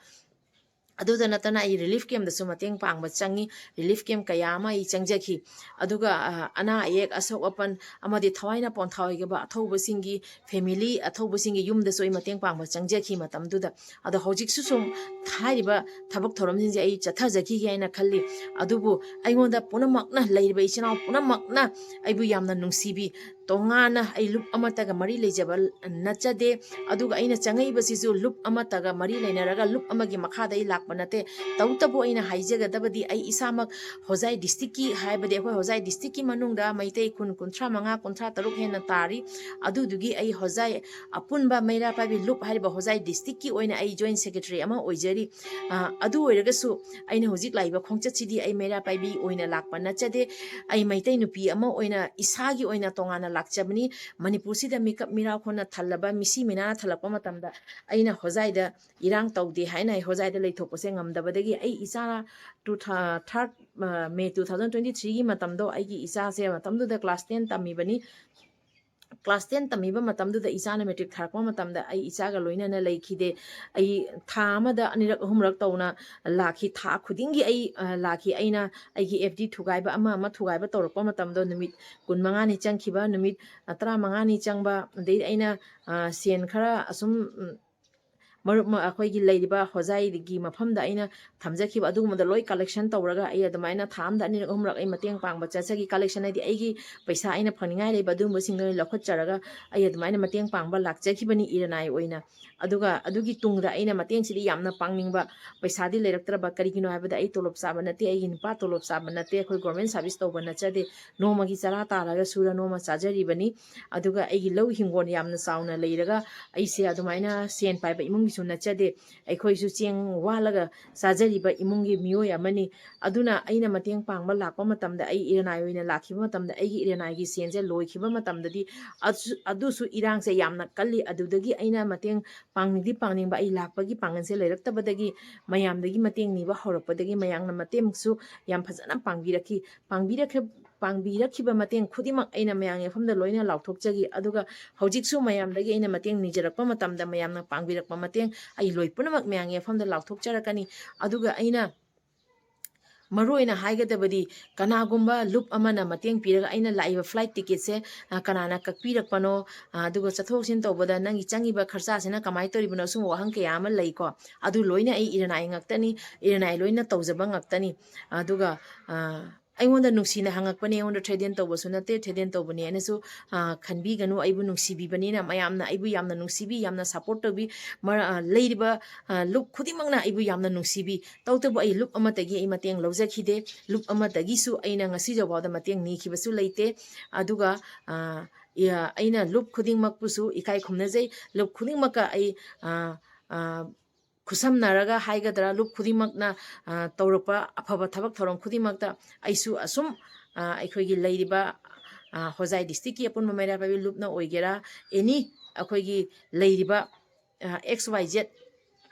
ꯑꯗꯨꯗ ꯅꯠꯇꯅ ꯑꯩ ꯔꯤꯂꯤꯐ ꯀꯦꯝꯗꯁꯨ ꯃꯇꯦꯡ ꯄꯥꯡꯕ ꯆꯪꯉꯤ꯫ ꯔꯤꯂꯤꯐ ꯀꯦꯝ ꯀꯌꯥ ꯑꯃ ꯑꯩ ꯆꯪꯖꯈꯤ꯫ ꯑꯗꯨꯒ, ꯑ, ꯑꯅꯥ ꯑꯌꯦꯛ, ꯑꯁꯣꯛ ꯑꯄꯟ ꯑꯃꯗꯤ ꯊꯋꯥꯏꯅ ꯄꯣꯟꯊꯥ ꯑꯣꯏꯒꯕ ꯑꯊꯧꯕꯁꯤꯡꯒꯤ ꯐꯦꯃꯤꯂꯤ, ꯑꯊꯧꯕꯁꯤꯡꯒꯤ ꯌꯨꯝꯗꯁꯨ ꯑꯩ ꯃꯇꯦꯡ ꯄꯥꯡꯕ ꯆꯪꯖꯈꯤ ꯃꯇꯝꯗꯨꯗ꯫ ꯑꯗꯣ ꯍꯧꯖꯤꯛꯁꯨ ꯁꯨꯝ ꯍꯥꯏꯔꯤꯕ ꯊꯕꯛ ꯊꯧꯔꯝꯁꯤꯡꯁꯦ ꯑꯩ ꯆꯠꯊꯖꯈꯤꯒꯦ ꯍꯥꯏꯅ ꯈꯜꯂꯤ꯫ ꯑꯗꯨꯕꯨ ꯑꯩꯉꯣꯟꯗ ꯄꯨꯝꯅꯃꯛꯅ, ꯂꯩꯔꯤꯕ ꯏꯆꯤꯟ ꯏꯅꯥꯎ ꯄꯨꯝꯅꯃꯛꯅ ꯑꯩꯕꯨ ꯌꯥꯝꯅ ꯅꯨꯡꯁꯤꯕꯤ꯫ ꯇꯣꯉꯥꯟꯅ ꯑꯩ ꯂꯨꯞ ꯑꯃꯠꯇꯒ ꯃꯔꯤ ꯂꯩꯖꯕ ꯅꯠꯆꯗꯦ꯫ ꯑꯗꯨꯒ ꯑꯩꯅ ꯆꯪꯉꯛꯏꯕꯁꯤꯁꯨ ꯂꯨꯞ ꯑꯃꯠꯇꯒ ꯃꯔꯤ ꯂꯩꯅꯔꯒ ꯂꯨꯞ ꯑꯃꯒꯤ ꯃꯈꯥꯗ ꯑꯩ ꯂꯥꯛꯄ ꯅꯠꯇꯦ꯫ ꯇꯧꯕꯇꯕꯨ ꯑꯩꯅ ꯍꯥꯏꯖꯒꯗꯕꯗꯤ, ꯑꯩ ꯏꯁꯥꯃꯛ ꯍꯣꯖꯥꯏ ꯗꯤꯁꯇ꯭ꯔꯤꯛꯀꯤ, ꯍꯥꯏꯕꯗꯤ ꯑꯩꯈꯣꯏ ꯍꯣꯖꯥꯏ ꯗꯤꯁꯇ꯭ꯔꯤꯛꯀꯤ ꯃꯅꯨꯡꯗ ꯃꯩꯇꯩ ꯈꯨꯟ ꯀꯨꯟꯊ꯭ꯔꯥ ꯃꯉꯥ, ꯀꯨꯟꯊ꯭ꯔꯥ ꯇꯔꯨꯛ ꯍꯦꯟꯅ ꯇꯥꯔꯤ꯫ ꯑꯗꯨꯗꯨꯒꯤ ꯑꯩ ꯍꯣꯖꯥꯏ ꯑꯄꯨꯟꯕ ꯃꯩꯔꯥ ꯄꯥꯏꯕꯤ ꯂꯨꯞ ꯍꯥꯏꯔꯤꯕ ꯍꯣꯖꯥꯏ ꯗꯤꯁꯇ꯭ꯔꯤꯛꯀꯤ ꯑꯣꯏꯅ ꯑꯩ ꯖꯣꯏꯟ ꯁꯦꯀ꯭ꯔꯦꯇꯔꯤ ꯑꯃ ꯑꯣꯏꯖꯔꯤ꯫ ꯑ, ꯑꯗꯨ ꯑꯣꯏꯔꯒꯁꯨ ꯑꯩꯅ ꯍꯧꯖꯤꯛ ꯂꯥꯛꯏꯕ ꯈꯣꯡꯆꯠꯁꯤꯗꯤ ꯑꯩ ꯃꯩꯔꯥ ꯄꯥꯏꯕꯤ ꯑꯣꯏꯅ ꯂꯥꯛꯄ ꯅꯠꯆꯗꯦ꯫ ꯑꯩ ꯃꯩꯇꯩ ꯅꯨꯄꯤ ꯑꯃ ꯑꯣꯏꯅ ꯏꯁꯥꯒꯤ ꯑꯣꯏꯅ ꯇꯣꯉꯥꯟꯅ ꯂꯥꯛꯆꯕꯅꯤ꯫ ꯃꯅꯤꯄꯨꯔꯁꯤꯗ ꯃꯤꯀꯞ ꯃꯤꯔꯥꯎꯈꯣꯟꯅ ꯊꯜꯂꯕ, ꯃꯤꯁꯤ ꯃꯤꯅꯥꯅ ꯊꯜꯂꯛꯄ ꯃꯇꯝꯗ ꯑꯩꯅ ꯍꯣꯖꯥꯏꯗ ꯏꯔꯥꯡ ꯇꯧꯗꯦ ꯍꯥꯏꯅ ꯑꯩ ꯍꯣꯖꯥꯏꯗ ꯂꯩꯊꯣꯛꯄꯁꯦ ꯉꯝꯗꯕꯗꯒꯤ ꯑꯩ ꯏꯆꯥ ꯇꯨ ꯊꯥ-, ꯊꯥꯔꯠ, ꯑ, ꯃꯦ ꯇꯨ ꯊꯥꯎꯖꯟ ꯇ꯭ꯋꯦꯟꯇꯤ ꯊ꯭ꯔꯤꯒꯤ ꯃꯇꯝꯗꯣ ꯑꯩꯒꯤ ꯏꯆꯥꯁꯦ ꯃꯇꯝꯗꯨꯗ ꯀ꯭ꯂꯥꯁ ꯇꯦꯟ ꯇꯝꯃꯤꯕꯅꯤ꯫ ꯀ꯭ꯂꯥꯁ ꯇꯦꯟ ꯇꯝꯃꯤꯕ ꯃꯇꯝꯗꯨꯗ ꯏꯆꯥꯅ ꯃꯦꯇ꯭ꯔꯤꯛ ꯊꯥꯔꯛꯄ ꯃꯇꯝꯗ ꯑꯩ ꯏꯆꯥꯒ ꯂꯣꯏꯅꯅ ꯂꯩꯈꯤꯗꯦ꯫ ꯑꯩ ꯊꯥ ꯑꯃꯗ ꯑꯅꯤꯔꯛ ꯑꯍꯨꯝꯔꯛ ꯇꯧꯅ ꯂꯥꯛꯈꯤ꯫ ꯊꯥ ꯈꯨꯗꯤꯡꯒꯤ ꯑꯩ, ꯑ, ꯂꯥꯛꯈꯤ꯫ ꯑꯩꯅ ꯑꯩꯒꯤ ꯑꯦꯐ ꯗꯤ ꯊꯨꯒꯥꯏꯕ ꯑꯃ ꯑꯃ ꯊꯨꯒꯥꯏꯕ ꯇꯧꯔꯛꯄ ꯃꯇꯝꯗꯣ ꯅꯨꯃꯤꯠ ꯀꯨꯟꯃꯉꯥꯅꯤ ꯆꯪꯈꯤꯕ, ꯅꯨꯃꯤꯠ, ꯑ, ꯇꯔꯥꯃꯉꯥꯅꯤ ꯆꯪꯕ, ꯑꯗꯩ ꯑꯩꯅ, ꯑ, ꯁꯦꯟ ꯈꯔ ꯑꯁꯨꯝ, ꯎꯝ, ꯃꯔꯨꯞ ꯃ-, ꯑꯩꯈꯣꯏꯒꯤ ꯂꯩꯔꯤꯕ ꯍꯣꯖꯥꯏꯒꯤ ꯃꯐꯝꯗ ꯑꯩꯅ ꯊꯝꯖꯈꯤꯕ ꯑꯗꯨꯒꯨꯝꯕꯗ ꯂꯣꯏ ꯀꯂꯦꯛꯁꯟ ꯇꯧꯔꯒ ꯑꯩ ꯑꯗꯨꯃꯥꯏꯅ ꯊꯥ ꯑꯃꯗ ꯑꯅꯤꯔꯛ ꯑꯍꯨꯝꯔꯛ ꯑꯩ ꯃꯇꯦꯡ ꯄꯥꯡꯕ ꯆꯠꯆꯈꯤ꯫ ꯀꯂꯦꯛꯁꯟ ꯍꯥꯏꯗꯤ ꯑꯩꯒꯤ ꯄꯩꯁꯥ ꯑꯩꯅ ꯐꯪꯅꯤꯡꯉꯥꯏ ꯂꯩꯕ ꯑꯗꯨꯒꯨꯝꯕꯁꯤꯡꯗꯣ ꯑꯩ ꯂꯧꯈꯠꯆꯔꯒ ꯑꯩ ꯑꯗꯨꯃꯥꯏꯅ ꯃꯇꯦꯡ ꯄꯥꯡꯕ ꯂꯥꯛꯆꯈꯤꯕꯅꯤ ꯏꯔꯅꯥꯏ ꯑꯣꯏꯅ꯫ ꯑꯗꯨꯒ ꯑꯗꯨꯒꯤ ꯇꯨꯡꯗ ꯑꯩꯅ ꯃꯇꯦꯡꯁꯤꯗꯤ ꯌꯥꯝꯅ ꯄꯥꯡꯅꯤꯡꯕ, ꯄꯩꯁꯥꯗꯤ ꯂꯩꯔꯛꯇ꯭ꯔꯕ꯫ ꯀꯔꯤꯒꯤꯅꯣ ꯍꯥꯏꯕꯗ ꯑꯩ ꯇꯣꯂꯣꯞ ꯆꯥꯕ ꯅꯠꯇꯦ, ꯑꯩꯒꯤ ꯅꯨꯄꯥ ꯇꯣꯂꯣꯞ ꯆꯥꯕ ꯅꯠꯇꯦ, ꯑꯩꯈꯣꯏ ꯒꯣꯔꯃꯦꯟ ꯁꯥꯔꯚꯤꯁ ꯇꯧꯕ ꯅꯠꯆꯗꯦ꯫ ꯅꯣꯡꯃꯒꯤ ꯆꯔꯥ ꯇꯥꯜꯂꯒ ꯁꯨꯔ ꯅꯣꯡꯃ ꯆꯥꯖꯔꯤꯕꯅꯤ꯫ ꯑꯗꯨꯒ ꯑꯩꯒꯤ ꯂꯧ ꯍꯤꯡꯒꯣꯜ ꯌꯥꯝꯅ ꯆꯥꯎꯅ ꯂꯩꯔꯒ ꯑꯩꯁꯦ ꯑꯗꯨꯃꯥꯏꯅ ꯁꯦꯟ ꯄꯥꯏꯕ ꯏꯃꯨꯡꯒꯤ ꯅꯠꯆꯗꯦ꯫ ꯑꯩꯈꯣꯏꯁꯨ ꯆꯦꯡ ꯋꯥꯜꯂꯒ ꯆꯥꯖꯔꯤꯕ ꯏꯃꯨꯡꯒꯤ ꯃꯤꯑꯣꯏ ꯑꯃꯅꯤ꯫ ꯑꯗꯨꯅ ꯑꯩꯅ ꯃꯇꯦꯡ ꯄꯥꯡꯕ ꯂꯥꯛꯄ ꯃꯇꯝꯗ, ꯑꯩ ꯏꯔꯅꯥꯏ ꯑꯣꯏꯅ ꯂꯥꯛꯈꯤꯕ ꯃꯇꯝꯗ, ꯑꯩꯒꯤ ꯏꯔꯅꯥꯏꯒꯤ ꯁꯦꯟꯁꯦ ꯂꯣꯏꯈꯤꯕ ꯃꯇꯝꯗꯗꯤ, ꯑꯗꯨꯁꯨ, ꯑꯗꯨꯁꯨ ꯏꯔꯥꯡꯁꯦ ꯌꯥꯝꯅ ꯀꯜꯂꯤ꯫ ꯑꯗꯨꯗꯒꯤ ꯑꯩꯅ ꯃꯇꯦꯡ ꯄꯥꯡꯅꯤꯡꯗꯤ ꯄꯥꯡꯅꯤꯡꯕ, ꯑꯩ ꯂꯥꯛꯄꯒꯤ ꯄꯥꯡꯒꯜꯁꯦ ꯂꯩꯔꯛꯇꯕꯗꯒꯤ, ꯃꯌꯥꯝꯗꯒꯤ ꯃꯇꯦꯡ ꯅꯤꯕ ꯍꯧꯔꯛꯄꯗꯒꯤ, ꯃꯌꯥꯝꯅ ꯃꯇꯦꯡꯁꯨ ꯌꯥꯝ ꯐꯖꯅ ꯄꯥꯡꯕꯤꯔꯛꯈꯤ꯫ ꯄꯥꯡꯕꯤꯔꯛꯈꯤ-, ꯄꯥꯡꯕꯤꯔꯛꯈꯤꯕ ꯃꯇꯦꯡ ꯈꯨꯗꯤꯡꯃꯛ ꯑꯩꯅ ꯃꯌꯥꯝꯒꯤ ꯃꯐꯝꯗ ꯂꯣꯏꯅ ꯂꯥꯎꯊꯣꯛꯆꯈꯤ꯫ ꯑꯗꯨꯒ ꯍꯧꯖꯤꯛꯁꯨ ꯃꯌꯥꯝꯗꯒꯤ ꯑꯩꯅ ꯃꯇꯦꯡ ꯅꯤꯖꯔꯛꯄ ꯃꯇꯝꯗ, ꯃꯌꯥꯝꯅ ꯄꯥꯡꯕꯤꯔꯛꯄ ꯃꯇꯦꯡ ꯑꯩ ꯂꯣꯏ ꯄꯨꯝꯅꯃꯛ ꯃꯌꯥꯝꯒꯤ ꯃꯐꯝꯗ ꯂꯥꯎꯊꯣꯛꯆꯔꯛꯀꯅꯤ꯫ ꯑꯗꯨꯒ ꯑꯩꯅ ꯃꯔꯨ ꯑꯣꯏꯅ ꯍꯥꯏꯒꯗꯕꯗꯤ, ꯀꯅꯥꯒꯨꯝꯕ ꯂꯨꯞ ꯑꯃꯅ ꯃꯇꯦꯡ ꯄꯤꯔꯒ ꯑꯩꯅ ꯂꯥꯛꯏꯕ flight ticketꯁꯦ, ꯑ, ꯀꯅꯥꯅ ꯀꯛꯄꯤꯔꯛꯄꯅꯣ, ꯑ, ꯑꯗꯨꯒ ꯆꯠꯊꯣꯛ ꯆꯠꯁꯤꯟ ꯇꯧꯕꯗ ꯅꯪꯒꯤ ꯆꯪꯉꯤꯕ ꯈꯔꯆꯥꯁꯤꯅ ꯀꯃꯥꯏꯅ ꯇꯧꯔꯤꯕꯅꯣ, ꯁꯨꯝꯕ ꯋꯥꯍꯪ ꯀꯌꯥ ꯑꯃ ꯂꯩꯀꯣ꯫ ꯑꯗꯨ ꯂꯣꯏꯅ ꯑꯩ ꯏꯔꯅꯥꯏ ꯉꯥꯛꯇꯅꯤ, ꯏꯔꯅꯥꯏ ꯂꯣꯏꯅ ꯇꯧꯖꯕ ꯉꯥꯛꯇꯅꯤ꯫ ꯑꯗꯨꯒ, ꯑ, ꯑꯩꯉꯣꯟꯗ ꯅꯨꯡꯁꯤꯅ ꯍꯪꯉꯛꯄꯅꯦ, ꯑꯩꯉꯣꯟꯗ threaten ꯇꯧꯕꯁꯨ ꯅꯠꯇꯦ, threaten ꯇꯧꯕꯅꯦ ꯍꯥꯏꯅꯁꯨ, ꯑ, ꯈꯟꯕꯤꯒꯅꯨ꯫ ꯑꯩꯕꯨ ꯅꯨꯡꯁꯤꯕꯤꯕꯅꯤꯅ, ꯃꯌꯥꯝꯅ ꯑꯩꯕꯨ ꯌꯥꯝꯅ ꯅꯨꯡꯁꯤꯕꯤ, ꯌꯥꯝꯅ support ꯇꯧꯕꯤ꯫ ꯃꯔ-, ꯑ, ꯂꯩꯔꯤꯕ, ꯑ, ꯂꯨꯞ ꯈꯨꯗꯤꯡꯃꯛꯅ ꯑꯩꯕꯨ ꯌꯥꯝꯅ ꯅꯨꯡꯁꯤꯕꯤ꯫ ꯇꯧꯕꯇꯕꯨ ꯑꯩ ꯂꯨꯞ ꯑꯃꯠꯇꯒꯤ ꯑꯩ ꯃꯇꯦꯡ ꯂꯧꯖꯈꯤꯗꯦ꯫ ꯂꯨꯞ ꯑꯃꯠꯇꯒꯤꯁꯨ ꯑꯩꯅ ꯉꯁꯤ ꯐꯥꯎꯕꯗ ꯃꯇꯦꯡ ꯅꯤꯈꯤꯕꯁꯨ ꯂꯩꯇꯦ꯫ ꯑꯗꯨꯒ, ꯑ, ꯏ-, ꯑꯩꯅ ꯂꯨꯞ ꯈꯨꯗꯤꯡꯃꯛꯄꯨꯁꯨ ꯏꯀꯥꯏ ꯈꯨꯝꯅꯖꯩ꯫ ꯂꯨꯞ ꯈꯨꯗꯤꯡꯃꯛꯀ ꯑꯩ, ꯑ, ꯑ, ꯈꯨꯠꯁꯝꯅꯔꯒ ꯍꯥꯏꯒꯗ꯭ꯔꯥ, ꯂꯨꯞ ꯈꯨꯗꯤꯡꯃꯛꯅ, ꯑ, ꯇꯧꯔꯛꯄ ꯑꯐꯕ ꯊꯕꯛ ꯊꯧꯔꯝ ꯈꯨꯗꯤꯡꯃꯛꯇ ꯑꯩꯁꯨ ꯑꯁꯨꯝ, ꯑ, ꯑꯩꯈꯣꯏꯒꯤ ꯂꯩꯔꯤꯕ, ꯑ, ꯍꯣꯖꯥꯏ districtꯀꯤ ꯑꯄꯨꯟꯕ ꯃꯩꯔꯥ ꯄꯥꯏꯕꯤ ꯂꯨꯞꯅ ꯑꯣꯏꯒꯦꯔꯥ, any ꯑꯩꯈꯣꯏꯒꯤ ꯂꯩꯔꯤꯕ, ꯑ, X Y Z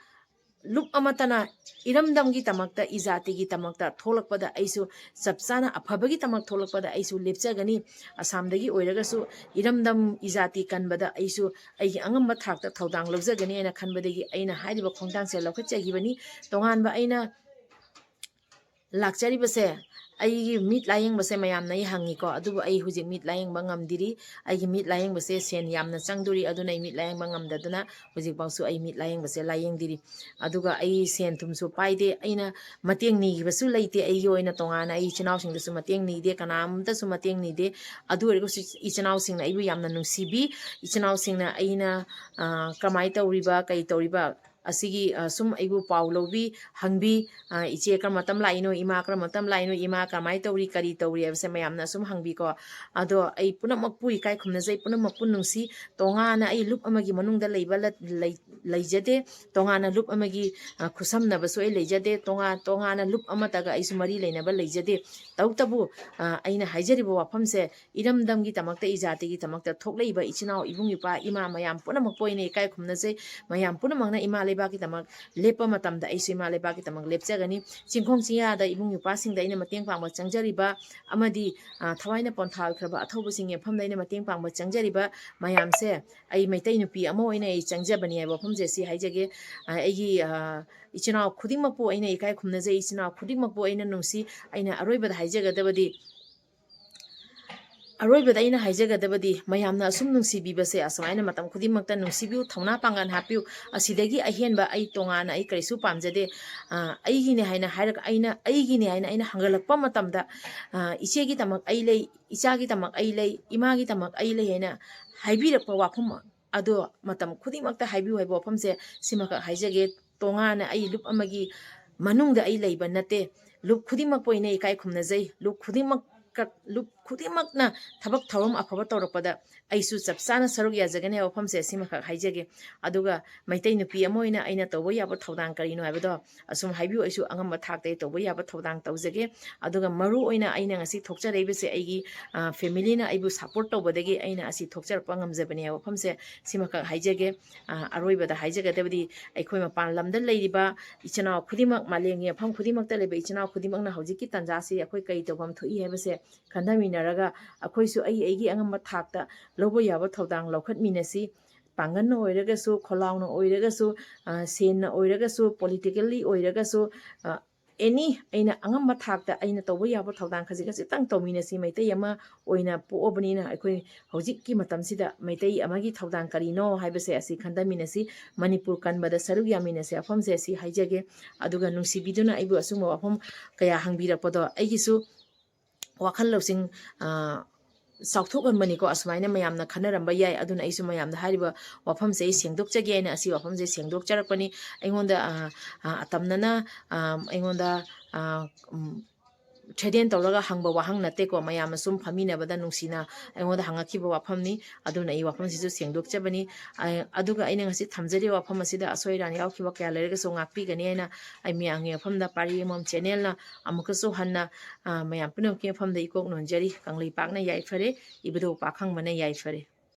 ꯂꯨꯞ ꯑꯃꯠꯇꯅ ꯏꯔꯝꯗꯝꯒꯤꯗꯃꯛꯇ, ꯏꯖꯥꯇꯤꯒꯤꯗꯃꯛꯇ ꯊꯣꯛꯂꯛꯄꯗ ꯑꯩꯁꯨ ꯆꯞ ꯆꯥꯅ ꯑꯐꯕꯒꯤꯗꯃꯛ ꯊꯣꯛꯂꯛꯄꯗ ꯑꯩꯁꯨ ꯂꯦꯞꯆꯒꯅꯤ꯫ ꯑꯁꯥꯝꯗꯒꯤ ꯑꯣꯏꯔꯒꯁꯨ ꯏꯔꯝꯗꯝ ꯏꯖꯥꯇꯤ ꯀꯟꯕꯗ ꯑꯩꯁꯨ ꯑꯩꯒꯤ ꯑꯉꯝꯕ ꯊꯥꯛꯇ ꯊꯧꯗꯥꯡ ꯂꯧꯖꯒꯅꯤ ꯍꯥꯏꯅ ꯈꯟꯕꯗꯒꯤ ꯑꯩꯅ ꯍꯥꯏꯔꯤꯕ ꯈꯣꯡꯊꯥꯡꯁꯦ ꯂꯧꯈꯠꯆꯈꯤꯕꯅꯤ꯫ ꯇꯣꯉꯥꯟꯕ ꯑꯩꯅ ꯂꯥꯛꯆꯔꯤꯕꯁꯦ, ꯑꯩꯒꯤ ꯃꯤꯠ ꯂꯥꯌꯦꯡꯕꯁꯦ ꯃꯌꯥꯝꯅ ꯑꯩ ꯍꯪꯉꯤꯀꯣ, ꯑꯗꯨꯕꯨ ꯑꯩ ꯍꯧꯖꯤꯛ ꯃꯤꯠ ꯂꯥꯌꯦꯡꯕ ꯉꯝꯗ꯭ꯔꯤ꯫ ꯑꯩꯒꯤ ꯃꯤꯠ ꯂꯥꯌꯦꯡꯕꯁꯦ ꯁꯦꯟ ꯌꯥꯝꯅ ꯆꯪꯗꯣꯔꯤ, ꯑꯗꯨꯅ ꯑꯩ ꯃꯤꯠ ꯂꯥꯌꯦꯡꯕ ꯉꯝꯗꯗꯨꯅ ꯍꯧꯖꯤꯛꯐꯥꯎꯁꯨ ꯑꯩ ꯃꯤꯠ ꯂꯥꯌꯦꯡꯕꯁꯦ ꯂꯥꯌꯦꯡꯗ꯭ꯔꯤ꯫ ꯑꯗꯨꯒ ꯑꯩ ꯁꯦꯟ ꯊꯨꯝꯁꯨ ꯄꯥꯏꯗꯦ, ꯑꯩꯅ ꯃꯇꯦꯡ ꯅꯤꯈꯤꯕꯁꯨ ꯂꯩꯇꯦ꯫ ꯑꯩꯒꯤ ꯑꯣꯏꯅ ꯇꯣꯉꯥꯟꯅ ꯑꯩ ꯏꯆꯤꯟ ꯏꯅꯥꯎꯁꯤꯡꯗꯁꯨ ꯃꯇꯦꯡ ꯅꯤꯗꯦ, ꯀꯅꯥꯝꯇꯁꯨ ꯃꯇꯦꯡ ꯅꯤꯗꯦ꯫ ꯑꯗꯨ ꯑꯣꯏꯔꯒꯁꯨ ꯏꯆꯤꯟ ꯏꯅꯥꯎꯁꯤꯡꯅ ꯑꯩꯕꯨ ꯌꯥꯝꯅ ꯅꯨꯡꯁꯤꯕꯤ꯫ ꯏꯆꯤꯟ ꯏꯅꯥꯎꯁꯤꯡꯅ ꯑꯩꯅ, ꯑ, ꯀꯃꯥꯏꯅ ꯇꯧꯔꯤꯕ, ꯀꯩ ꯇꯧꯔꯤꯕ, ꯑꯁꯤꯒꯤ, ꯑ, ꯁꯨꯝ ꯑꯩꯕꯨ ꯄꯥꯎ ꯂꯧꯕꯤ, ꯍꯪꯕꯤ, ꯑ, "ꯏꯆꯦ ꯀꯔꯝꯕ ꯃꯇꯝ ꯂꯥꯛꯏꯅꯣ, ꯏꯃꯥ ꯀꯔꯝꯕ ꯃꯇꯝ ꯂꯥꯛꯏꯅꯣ, ꯏꯃꯥ ꯀꯃꯥꯏꯅ ꯇꯧꯔꯤ, ꯀꯔꯤ ꯇꯧꯔꯤ?" ꯍꯥꯏꯕꯁꯦ ꯃꯌꯥꯝꯅ ꯁꯨꯝ ꯍꯪꯕꯤꯀꯣ꯫ ꯑꯗꯣ ꯑꯩ ꯄꯨꯝꯅꯃꯛꯄꯨ ꯏꯀꯥꯏ ꯈꯨꯝꯅꯖꯩ, ꯄꯨꯝꯅꯃꯛꯄꯨ ꯅꯨꯡꯁꯤ꯫ ꯇꯣꯉꯥꯟꯅ ꯑꯩ ꯂꯨꯞ ꯑꯃꯒꯤ ꯃꯅꯨꯡꯗ ꯂꯩꯕ ꯂ-, ꯂꯩ-, ꯂꯩꯖꯗꯦ꯫ ꯇꯣꯉꯥꯟꯅ ꯂꯨꯞ ꯑꯃꯒꯤ, ꯑ, ꯈꯨꯠꯁꯝꯅꯕꯁꯨ ꯑꯩ ꯂꯩꯖꯗꯦ꯫ ꯇꯣꯉꯥꯟ ꯇꯣꯉꯥꯟꯅ ꯂꯨꯞ ꯑꯃꯠꯇꯒ ꯑꯩꯁꯨ ꯃꯔꯤ ꯂꯩꯅꯕ ꯂꯩꯖꯗꯦ꯫ ꯇꯧꯕꯇꯕꯨ, ꯑ, ꯑꯩꯅ ꯍꯥꯏꯖꯔꯤꯕ ꯋꯥꯐꯝꯁꯦ ꯏꯔꯝꯗꯝꯒꯤꯗꯃꯛꯇ, ꯏꯖꯥꯇꯤꯒꯤꯗꯃꯛꯇ ꯊꯣꯛꯂꯛꯏꯕ ꯏꯆꯤꯟ ꯏꯅꯥꯎ, ꯏꯕꯨꯡ ꯏꯄ꯭ꯋꯥ, ꯏꯃꯥ ꯃꯌꯥꯝ ꯄꯨꯝꯅꯃꯛꯄꯨ ꯑꯩꯅ ꯏꯀꯥꯏ ꯈꯨꯝꯅꯖꯩ꯫ ꯃꯌꯥꯝ ꯄꯨꯝꯅꯃꯛꯅ ꯏꯃꯥ ꯂꯩꯕꯥꯛꯀꯤꯗꯃꯛ ꯂꯦꯞꯄ ꯃꯇꯝꯗ ꯑꯩꯁꯨ ꯏꯃꯥ ꯂꯩꯕꯥꯛꯀꯤꯗꯃꯛ ꯂꯦꯞꯆꯒꯅꯤ꯫ ꯆꯤꯡꯈꯣꯡ ꯆꯤꯡꯌꯥꯗ ꯏꯕꯨꯡ ꯏꯄ꯭ꯋꯥꯁꯤꯡꯗ ꯑꯩꯅ ꯃꯇꯦꯡ ꯄꯥꯡꯕ ꯆꯪꯖꯔꯤꯕ ꯑꯃꯗꯤ, ꯑ, ꯊꯋꯥꯏꯅ ꯄꯣꯟꯊꯥ ꯑꯣꯏꯈ꯭ꯔꯕ ꯑꯊꯧꯕꯁꯤꯡꯒꯤ ꯃꯐꯝꯗ ꯑꯩꯅ ꯃꯇꯦꯡ ꯄꯥꯡꯕ ꯆꯪꯖꯔꯤꯕ ꯃꯌꯥꯝꯁꯦ, ꯑꯩ ꯃꯩꯇꯩ ꯅꯨꯄꯤ ꯑꯃ ꯑꯣꯏꯅ ꯑꯩ ꯆꯪꯖꯕꯅꯤ ꯍꯥꯏꯕ ꯋꯥꯐꯝꯁꯦ ꯁꯤ ꯍꯥꯏꯖꯒꯦ꯫ ꯑ, ꯑꯩꯒꯤ, ꯑ, ꯏꯆꯤꯟ ꯏꯅꯥꯎ ꯈꯨꯗꯤꯡꯃꯛꯄꯨ ꯑꯩꯅ ꯏꯀꯥꯏ ꯈꯨꯝꯅꯖꯩ, ꯏꯆꯤꯟ ꯏꯅꯥꯎ ꯈꯨꯗꯤꯡꯃꯛꯄꯨ ꯑꯩꯅ ꯅꯨꯡꯁꯤ꯫ ꯑꯩꯅ ꯑꯔꯣꯏꯕꯗ ꯍꯥꯏꯖꯒꯗꯕꯗꯤ, ꯑꯔꯣꯏꯕꯗ ꯑꯩꯅ ꯍꯥꯏꯖꯒꯗꯕꯗꯤ, ꯃꯌꯥꯝꯅ ꯑꯁꯨꯝ ꯅꯨꯡꯁꯤꯕꯤꯕꯁꯦ ꯑꯁꯨꯃꯥꯏꯅ ꯃꯇꯝ ꯈꯨꯗꯤꯡꯃꯛꯇ ꯅꯨꯡꯁꯤꯕꯤꯌꯨ, ꯊꯧꯅꯥ ꯄꯥꯡꯒꯜ ꯍꯥꯞꯄꯤꯌꯨ꯫ ꯑꯁꯤꯗꯒꯤ ꯑꯍꯦꯟꯕ ꯑꯩ ꯇꯣꯉꯥꯟꯅ ꯑꯩ ꯀꯔꯤꯁꯨ ꯄꯥꯝꯖꯗꯦ꯫ ꯑ, ꯑꯩꯒꯤꯅꯦ ꯍꯥꯏꯅ ꯍꯥꯏꯔꯒ, ꯑꯩꯅ ꯑꯩꯒꯤꯅꯦ ꯍꯥꯏꯅ ꯑꯩꯅ ꯍꯪꯒꯠꯂꯛꯄ ꯃꯇꯝꯗ, ꯑ, "ꯏꯆꯦꯒꯤꯗꯃꯛ ꯑꯩ ꯂꯩ, ꯏꯆꯥꯒꯤꯗꯃꯛ ꯑꯩ ꯂꯩ, ꯏꯃꯥꯒꯤꯗꯃꯛ ꯑꯩ ꯂꯩ" ꯍꯥꯏꯅ ꯍꯥꯏꯕꯤꯔꯛꯄ ꯋꯥꯐꯝ ꯑꯗꯣ ꯃꯇꯝ ꯈꯨꯗꯤꯡꯃꯛꯇ ꯍꯥꯏꯕꯤꯌꯨ ꯍꯥꯏꯕ ꯋꯥꯐꯝꯁꯦ ꯁꯤꯃꯈꯛ ꯍꯥꯏꯖꯒꯦ꯫ ꯇꯣꯉꯥꯟꯅ ꯑꯩ ꯂꯨꯞ ꯑꯃꯒꯤ ꯃꯅꯨꯡꯗ ꯑꯩ ꯂꯩꯕ ꯅꯠꯇꯦ꯫ ꯂꯨꯞ ꯈꯨꯗꯤꯡꯃꯛꯄꯨ ꯑꯩꯅ ꯏꯀꯥꯏ ꯈꯨꯝꯅꯖꯩ꯫ ꯂꯨꯞ ꯈꯨꯗꯤꯡꯃꯛ, ꯂꯨꯞ ꯈꯨꯗꯤꯡꯃꯛꯅ ꯊꯕꯛ ꯊꯧꯔꯝ ꯑꯐꯕ ꯇꯧꯔꯛꯄꯗ ꯑꯩꯁꯨ ꯆꯞ ꯆꯥꯅ ꯁꯔꯨꯛ ꯌꯥꯖꯒꯅꯤ ꯍꯥꯏꯕ ꯋꯥꯐꯝꯁꯦ ꯁꯤꯃꯈꯛ ꯍꯥꯏꯖꯒꯦ꯫ ꯑꯗꯨꯒ ꯃꯩꯇꯩ ꯅꯨꯄꯤ ꯑꯃ ꯑꯣꯏꯅ ꯑꯩꯅ ꯇꯧꯕ ꯌꯥꯕ ꯊꯧꯗꯥꯡ ꯀꯔꯤꯅꯣ ꯍꯥꯏꯕꯗꯣ ꯑꯁꯨꯝ ꯍꯥꯏꯕꯤꯌꯨ꯫ ꯑꯩꯁꯨ ꯑꯉꯝꯕ ꯊꯥꯛꯇ ꯑꯩ ꯇꯧꯕ ꯌꯥꯕ ꯊꯧꯗꯥꯡ ꯇꯧꯖꯒꯦ꯫ ꯑꯗꯨꯒ ꯃꯔꯨ ꯑꯣꯏꯅ ꯑꯩꯅ ꯉꯁꯤ ꯊꯣꯛꯆꯔꯛꯏꯕꯁꯦ ꯑꯩꯒꯤ, ꯑ, family ꯅ ꯑꯩꯕꯨ support ꯇꯧꯕꯗꯒꯤ ꯑꯩꯅ ꯑꯁꯤ ꯊꯣꯛꯆꯔꯛꯄ ꯉꯝꯖꯕꯅꯦ ꯍꯥꯏꯕ ꯋꯥꯐꯝꯁꯦ ꯁꯤꯃꯈꯛ ꯍꯥꯏꯖꯒꯦ꯫ ꯑ, ꯑꯔꯣꯏꯕꯗ ꯍꯥꯏꯖꯒꯗꯕꯗꯤ, ꯑꯩꯈꯣꯏ ꯃꯄꯥꯟ ꯂꯝꯗ ꯂꯩꯔꯤꯕ ꯏꯆꯤꯟ ꯏꯅꯥꯎ ꯈꯨꯗꯤꯡꯃꯛ, ꯃꯥꯂꯦꯝꯒꯤ ꯃꯐꯝ ꯈꯨꯗꯤꯡꯃꯛꯇ ꯂꯩꯕ ꯏꯆꯤꯟ ꯏꯅꯥꯎ ꯈꯨꯗꯤꯡꯃꯛꯅ ꯍꯧꯖꯤꯛꯀꯤ ꯇꯥꯟꯖꯥꯁꯤ ꯑꯩꯈꯣꯏ ꯀꯔꯤ ꯇꯧꯐꯝ ꯊꯣꯛꯏ ꯍꯥꯏꯕꯁꯦ ꯈꯟꯊꯃꯤꯟꯅꯔꯒ, ꯑꯩꯈꯣꯏꯁꯨ ꯑꯩ ꯑꯩꯒꯤ ꯑꯉꯝꯕ ꯊꯥꯛꯇ ꯂꯧꯕ ꯌꯥꯕ ꯊꯧꯗꯥꯡ ꯂꯧꯈꯠꯃꯤꯟꯅꯁꯤ꯫ ꯄꯥꯡꯒꯜꯅ ꯑꯣꯏꯔꯒꯁꯨ, ꯈꯣꯜꯂꯥꯎꯅ ꯑꯣꯏꯔꯒꯁꯨ, ꯑ, ꯁꯦꯟꯅ ꯑꯣꯏꯔꯒꯁꯨ, politically ꯑꯣꯏꯔꯒꯁꯨ, ꯑ, any ꯑꯩꯅ ꯑꯉꯝꯕ ꯊꯥꯛꯇ ꯑꯩꯅ ꯇꯧꯕ ꯌꯥꯕ ꯊꯧꯗꯥꯡ ꯈꯖꯤꯛ ꯈꯖꯤꯛꯇꯪ ꯇꯧꯃꯤꯟꯅꯁꯤ꯫ ꯃꯩꯇꯩ ꯑꯃ ꯑꯣꯏꯅ ꯄꯣꯛꯑꯕꯅꯤꯅ ꯑꯩꯈꯣꯏ ꯍꯧꯖꯤꯛꯀꯤ ꯃꯇꯝꯁꯤꯗ ꯃꯩꯇꯩ ꯑꯃꯒꯤ ꯊꯧꯗꯥꯡ ꯀꯔꯤꯅꯣ ꯍꯥꯏꯕꯁꯦ ꯑꯁꯤ ꯈꯟꯊꯃꯤꯟꯅꯁꯤ꯫ ꯃꯅꯤꯄꯨꯔ ꯀꯟꯕꯗ ꯁꯔꯨꯛ ꯌꯥꯃꯤꯟꯅꯁꯤ ꯋꯥꯐꯝꯁꯦ ꯑꯁꯤ ꯍꯥꯏꯖꯒꯦ꯫ ꯑꯗꯨꯒ ꯅꯨꯡꯁꯤꯕꯤꯗꯨꯅ ꯑꯩꯕꯨ ꯑꯁꯨꯝꯕ ꯋꯥꯐꯝ ꯀꯌꯥ ꯍꯪꯕꯤꯔꯛꯄꯗꯣ ꯑꯩꯒꯤꯁꯨ ꯋꯥꯈꯜ ꯂꯧꯁꯤꯡ, ꯑ, ꯆꯥꯎꯊꯣꯛꯍꯟꯕꯅꯤꯀꯣ꯫ ꯑꯁꯨꯃꯥꯏꯅ ꯃꯌꯥꯝꯅ ꯈꯟꯅꯔꯝꯕ ꯌꯥꯏ꯫ ꯑꯗꯨꯅ ꯑꯩꯁꯨ ꯃꯌꯥꯝꯗ ꯍꯥꯏꯔꯤꯕ ꯋꯥꯐꯝꯁꯦ ꯑꯩ ꯁꯦꯡꯗꯣꯛꯆꯒꯦ ꯍꯥꯏꯅ ꯑꯁꯤ ꯋꯥꯐꯝꯁꯦ ꯁꯦꯡꯗꯣꯛꯆꯔꯛꯄꯅꯤ꯫ ꯑꯩꯉꯣꯟꯗ, ꯑ, ꯑ, ꯑꯇꯝꯅꯅ, ꯑ, ꯑꯩꯉꯣꯟꯗ, ꯑ, ꯎꯝ, ꯊ꯭ꯔꯦꯇꯦꯟ ꯇꯧꯔꯒ ꯍꯪꯕ ꯋꯥꯍꯪ ꯅꯠꯇꯦꯀꯣ, ꯃꯌꯥꯝꯅ ꯁꯨꯝ ꯐꯝꯃꯤꯟꯅꯕꯗ ꯅꯨꯡꯁꯤꯅ ꯑꯩꯉꯣꯟꯗ ꯍꯪꯉꯛꯈꯤꯕ ꯋꯥꯐꯝꯅꯤ꯫ ꯑꯗꯨꯅ ꯑꯩ ꯋꯥꯐꯝꯁꯤꯁꯨ ꯁꯦꯡꯗꯣꯛꯆꯕꯅꯤ꯫ ꯑ-, ꯑꯗꯨꯒ ꯑꯩꯅ ꯉꯁꯤ ꯊꯝꯖꯔꯤꯕ ꯋꯥꯐꯝ ꯑꯁꯤꯗ ꯑꯁꯣꯏ ꯑꯔꯥꯟ ꯌꯥꯎꯈꯤꯕ ꯀꯌꯥ ꯂꯩꯔꯒꯁꯨ ꯉꯥꯛꯄꯤꯒꯅꯤ ꯍꯥꯏꯅ ꯑꯩ ꯃꯌꯥꯝꯒꯤ ꯃꯐꯝꯗ ꯄꯥꯔꯤ ꯑꯃꯃꯝ ꯆꯦꯅꯦꯜꯅ ꯑꯃꯨꯛꯀꯁꯨ ꯍꯟꯅ, ꯑ, ꯃꯌꯥꯝ ꯄꯨꯝꯅꯃꯛꯀꯤ ꯃꯐꯝꯗ ꯏꯀꯣꯛ ꯅꯣꯟꯖꯔꯤ꯫ ꯀꯪꯂꯩꯄꯥꯛꯅ ꯌꯥꯏꯐꯔꯦ, ꯏꯕꯨꯙꯧ ꯄꯥꯈꯪꯕꯅ ꯌꯥꯏꯐꯔꯦ꯫